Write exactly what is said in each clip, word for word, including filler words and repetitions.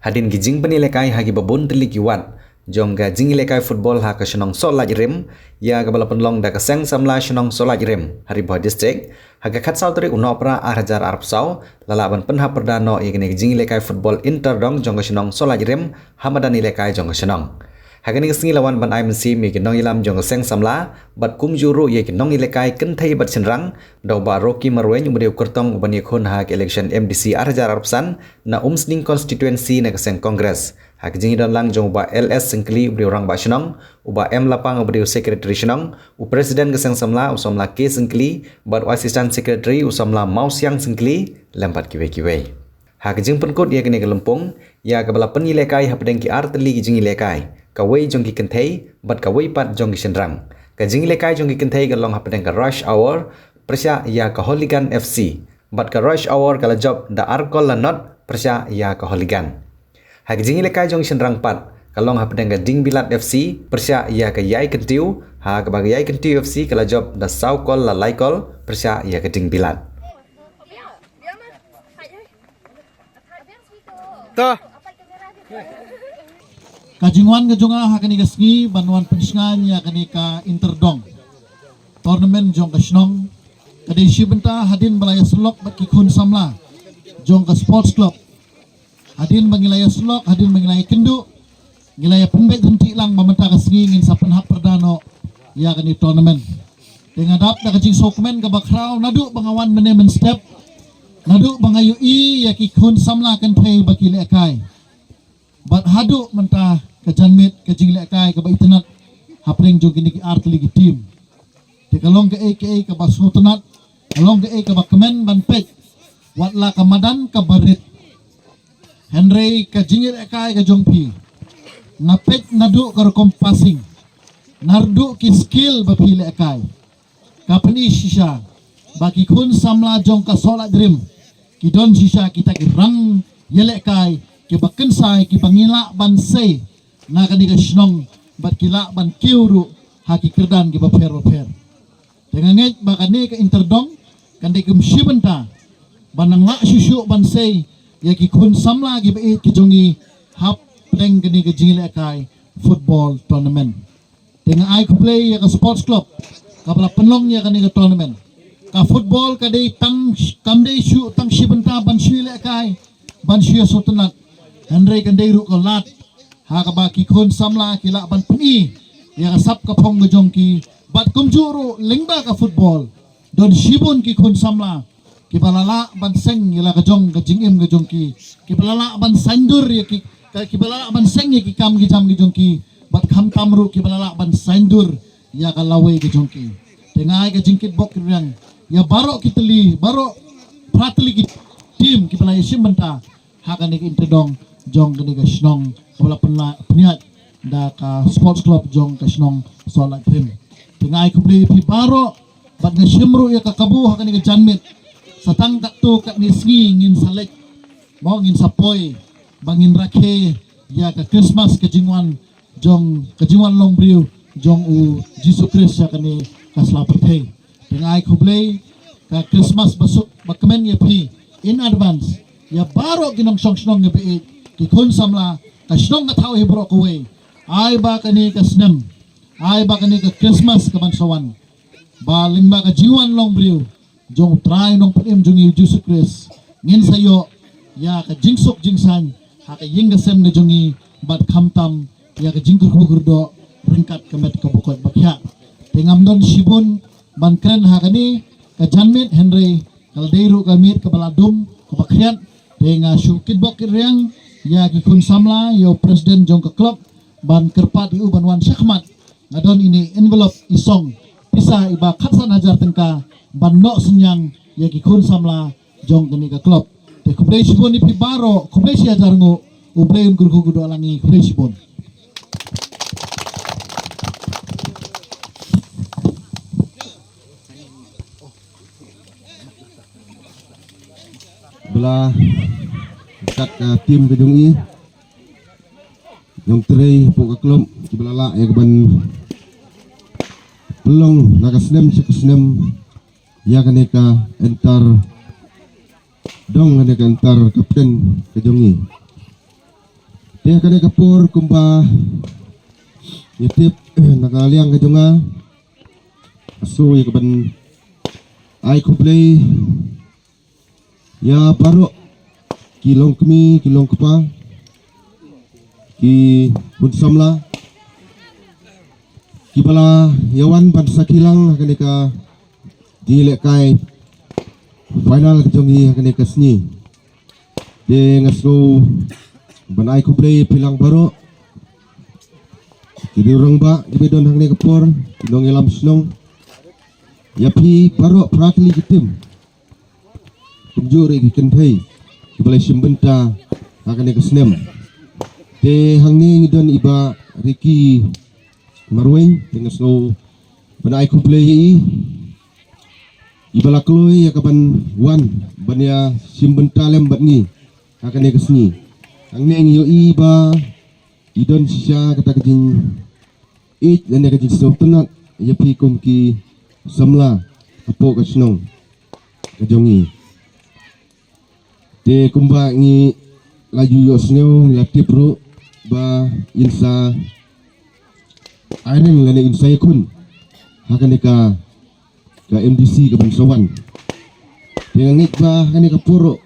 Hadien ki jingpynialehkai ha kiba bun tylli ki ward jong ka jingïalehkai football ha ka shnong Sohlait Rim, ïa kaba la pynlong da ka Seng Samla Shnong Sohlait Rim ha Ri Bhoi District, ha ka khatsaw tarik u Nohprah ar hajar arphew saw, la lah ban pynhap pyrda noh ïa kane ka jingïalehkai football inter dong jong ka shnong Sohlait Rim ha madan ïalehkai jong ka shnong. Ha kane ka sngi la wan ban ai mynsiem ïa ki nongïalam jong ka Seng Samla bad kumjuh ruh ïa ki nongïalehkai kynthei bad shynrang da u Bah Rocky Marwein, uba dei u kyrtong uban ïakhun ha ka election M D C ar hajar arphew san na Umsning constituency na ka Seng Congress. Ha ka jingïadon lang jong u Bah L S Syngkli, uba dei u Rangbah Shnong, u Bah M Lapang, uba dei u Secretary Shnong, u President ka Seng Samla, u Samla K Syngkli, bad u Assistant Secretary, u Samla Mawsiang Syngkli, lem bad kiwei kiwei. Ha ka jingpynkut ïa kane ka lympung, ïa kaba la pynïalehkai hapdeng ki artylli ki jingïalehkai, kawei jong ki kynthei bad kawei pat jong ki shynrang. Ka jingïalehkai jong ki kynthei ka long hapdeng ka Rush Hour pyrshah ïa ka Hooligan F C, bad ka Rush Hour ka la jop da ar kol la not pyrshah ïa ka Hooligan. Ha ka jingïalehkai jong ki shynrang pat, ka long hapdeng ka Diengbilat F C pyrshah ïa ka Ïai Kyntiew, ha kaba ka Ïai Kyntiew F C ka la jop da saw kol la lai kol pyrshah ïa ka Diengbilat. To. Ka jingwan ka jong nga ha kane ka sngi ban wan pynshngaiñ ïa kane ka inter dong tournament jong ka shnong ka dei shi bynta hadien ba la ïasyllok bad ki khun samla jong ka sports club. Hadien ba ngi la ïasyllok, hadien ba ngi la ïakynduh, ngi la ïapynbeit ryntih lang ba mynta ka sngi ngin sa pynhap pyrda noh ïa kane tournament. Te nga dap da ka jingsngewkmen kaba khraw naduh ba nga wan mynne mynstep, naduh ba nga ïohi ïa ki khun samla kynthei ba ki lehkai, bad haduh mynta ka janmiet ka jinglehkai kaba itynnad hapdeng jong kine ki artylli ki team. Te ka long kaei kaei kaba sngewtynnad, ka long kaei kaba kmen ban peit, wat la ka madan kaba rit. Hynrei ka jingïalehkai ka jong phi, nga peit naduh ka rukom passing, naduh ki skill ba phi lehkai, ka pyni shisha ba ki khun samla jong ka Sohlait Rim ki don shisha kita ki rang ïalehkai kiba kynsai, kiba ngi lah ban sei na kane ka shnong, bad ki lah ban kiew ruh ha ki kyrdan kiba pher ba pher. Te nga ngeit ba kane ka inter dong kan dei kum shi bynta ban nang lah shuh shuh ban sei ïa ki khun samla kiba ïeit ki jong ngi hapdeng kane ka jingïalehkai football tournament. Te nga ai khublei ïa ka sports club kaba la pynlong ïa kane ka tournament. Ka football ka dei tang, kam dei shu tang shi bynta ban shu ïalehkai, ban shu ïasngewtynnad, hynrei kan dei ruh ka lad ha kaba ki khun samla ki lah ban pyni ïa ka sap ka phong ka jong ki. Bad kumjuh ruh lyngba ka football don shibun ki khun samla kiba la lah ban seng ïa la ka jong ka jingim ka jong ki, kiba la lah ban saiñdur ïa ki, ka, kiba la lah ban seng ïa ki kam ki jam ki jong ki, bad khamtam ruh kiba la lah ban saiñdur ïa ka lawei ka jong ki. Te nga ai ka jingkitbok kitrwiang ïa baroh ki tylli, baroh phra tylli ki team kiba la ïashim bynta ha kane ka inter dong jong kane ka shnong kaba la pynla-, pynïaid da ka sports club jong ka shnong Sohlait Rim. Te nga ai khublei ïa phi baroh, bad nga shim ruh ïa ka kabu ha kane ka janmiet, sa tang katto katne sngi ngin sa leit, mo, ngin sa poi ba ngin rakhe ïa ka Christmas, ka jingwan jong, ka jingwan longbriew jong u Jisu Khrist sha kane ka sla pyrthei. Te nga ai khublei, ka Christmas ba suk ba kmen ïa phi in advance, ïa baroh ki nongshong shnong kiba ïeit, ki khun samla, ka shnong ka thaw hi baroh kawei. Ai ba kane ka snem, ai ba kane ka Christmas kaban sa wan, ba lyngba ka jingwan longbriew jong u Trai Nongpynim jong ngi u Jisu Khrist, ngin sa ïoh ïa ka jingsuk jingsaiñ ha ka ïing ka sem ka jong ngi, bad khamtam ïa ka jingkyrkhu kyrdoh ryngkat ka met kaba koit ba khiah. Te ngam don shibun ban kren ha kane ka janmiet, hynrei ka la dei ruh ka miet kaba la dum kaba khriat. Te nga shu kitbok kitrwiang ïa ki khun samla, ïa u president jong ka club, ban kyrpad ïa u ban wan shakhmat. Nga don ine i envelope, i song pisa iba khatsan hajar tyngka ban noh synñiang ïa ki khun samla jong kane ka club. Te khublei shibun ïa phi baroh, khublei shi hajar nguh, U Blei un kyrkhu kyrdoh lang ïa ngi, khublei shibun. Ba la kat ka team ka jong i, nongtrei hapoh ka club, kiba la lah ïa kaban pynlong na ka snem sha ka snem ïa kane ka inter dong, kane ka inter captain ka jong i. Te ha kane ka por kumba ïa tip na ka liang ka jong nga, nga sngew ïa kaban ai khublei ïa baroh ki longkmie, ki longkpa, ki khun samla kiba la ïa wan ban sakhi lang ha kane ka jingïalehkai final ka jong ngi ha kane ka sngi. Te nga sngew ban ai khublei ïa phi lang baroh, ki riew rangbah kiba don hangne ka por, ki nongïalam shnong, ïa phi baroh phra tylli ki team, kumjuh ruh ki kynthei kiba la shim bynta ha kane ka snem. Te hangne ngi don i Bah Ricky Marwein, te nga sngew ban ai khublei ïa i, iba la kloi ïa kaban wan ban ïa shim bynta lem bad ngi ha kane ka sngi. Hangne ngi ïohi ba i don shisha kata ka jingïeit lane ka jingsngewtynnat ïa phi kum ki samla hapoh ka shnong ka jong ngi. Te kumba ngi la ju ïohsngew, ngi la tip ruh ba in sa ai reng lane in sa ïakhun ha kane ka, ka M D C kaban sa wan. Te nga ngeit ba ha kane ka por ruh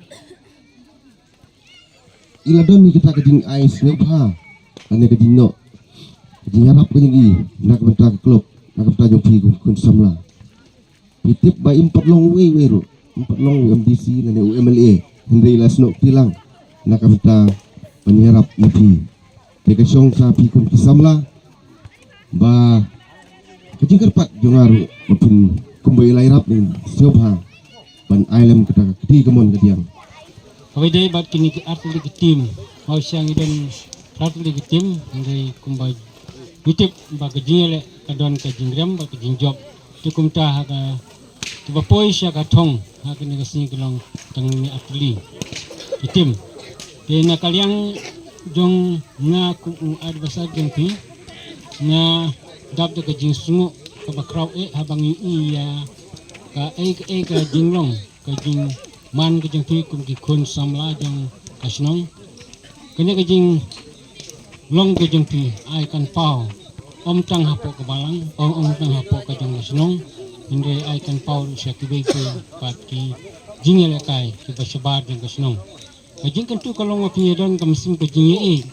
i la don ïa kata ka jingai sngewbha lane ka jingnoh, ka jingïarap ka jong i na ka bynta ka club, na ka bynta jong phi kum khun samla. Phi tip ba im pat long uwei uwei ruh, im pat long u M D C lane u M L A, hynrei la snoh kti lang na ka bynta ban ïarap ïa phi. Te ka shong sha phi kum ki samla ba ka jingkyrpad jong nga ruh ba phin, kumba i la ïarap, ngi sngewbha ban ai lem kata ka kti kamon kadiang. Kawei dei bad kine ki ar tylli ki team, haba sha ngi don ar tylli ki team, hynrei kumba ngi tip ba ka jingïaleh ka don ka jingrem bad ka jingjop. Te kumta ha ka, kiba poi sha ka thong ha kane ka sngi ki long tang ngi ar tylli ki team. Te na ka liang jong nga kum u advisor jong phi, nga dap da ka jingsngew kaba khraw eh haba ngi ïohi ïa kaei kaei ka jinglong, ka jingman ka jong phi kum ki khun samla jong ka shnong. Kane ka jinglong ka jong phi ai kan paw ym tang hapoh ka balang, ym, ym tang hapoh ka jong ka shnong, hynrei ai kan paw ruh sha kiwei kiwei pat ki jingïalehkai kiba shabar jong ka shnong. Ka jingkyntu ka long ba phin ïadon ka mynsiem ka jingïeit,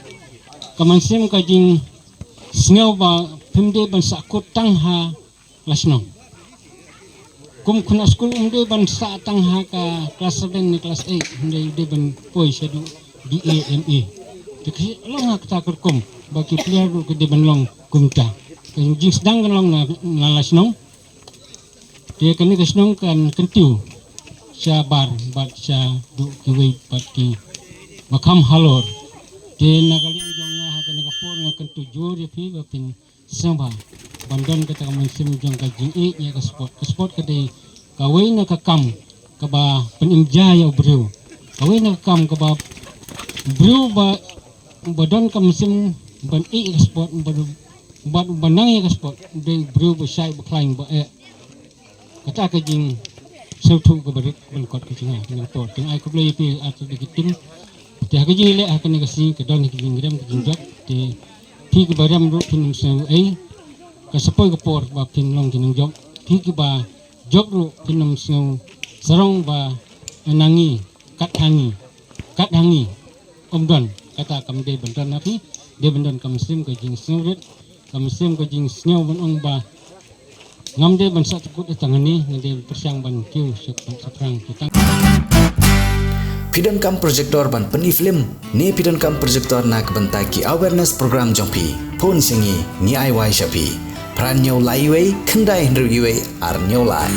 ka mynsiem ka jingsngew ba phim dei ban sahkut tang ha la shnong. Kum khun skul um dei ban sah tang ha ka class seven ne class eight, hynrei u dei ban poi shaduh B A, M A. Te ka long ha kata ka rukom ba ki player ruh ki dei ban long kumta. Ka jingsdang kan long na, na la shnong. Te kane ka shnong kan kyntiew shabar bad shaduh kiwei pat kiba kham halor. Te na ka liang jong nga ha kane ka por nga kyntu jur ïa phi ba phin sngewbha ban don kata ka mynsiem jong ka jingïeit ïa ka sport. Ka sport ka dei kawei na ka kam kaba pynim ja ïa u briew. Kawei na ka kam kaba u briew ba, ba don ka mynsiem ban ïeit ïa ka sport, ba, ba, ba nang ïa ka sport, dei u briew ba shai ba khlaiñ ba eh. Kata ka jingsngewthuh kaba rit ban kot ka jingaiñ, ka jingpor. Te ai khublei ïa phi ar tylli ki team. Te ha ka jingïaleh ha kane ka sngi ka don ka jingrem ka jingjop. Te phi kiba rem ruh phin ym sngew ei. Ka sa poi ka por ba phin long ki nongjop. Phi kiba jop ruh phin ym sngew sarong ba na ngi, kat ha ngi, kat ha ngi. Ym don, kata kam dei ban don ha phi. Dei ban don ka mynsiem ka jingsngewrit, ka mynsiem ka jingsngew ban ong ba ngam dei ban sah tyngkut ïa tang hangne, nga dei pyrshang ban kiew sha, sha phrang ki tang. Phi donkam projector ban pyni film ne phi donkam projector na ka bynta ki awareness program jong phi? Phone sha ngi, ngi ai wai sha phi. Phra hynñiew lai wei, khyndai hynriew wei, ar hynñiew lai.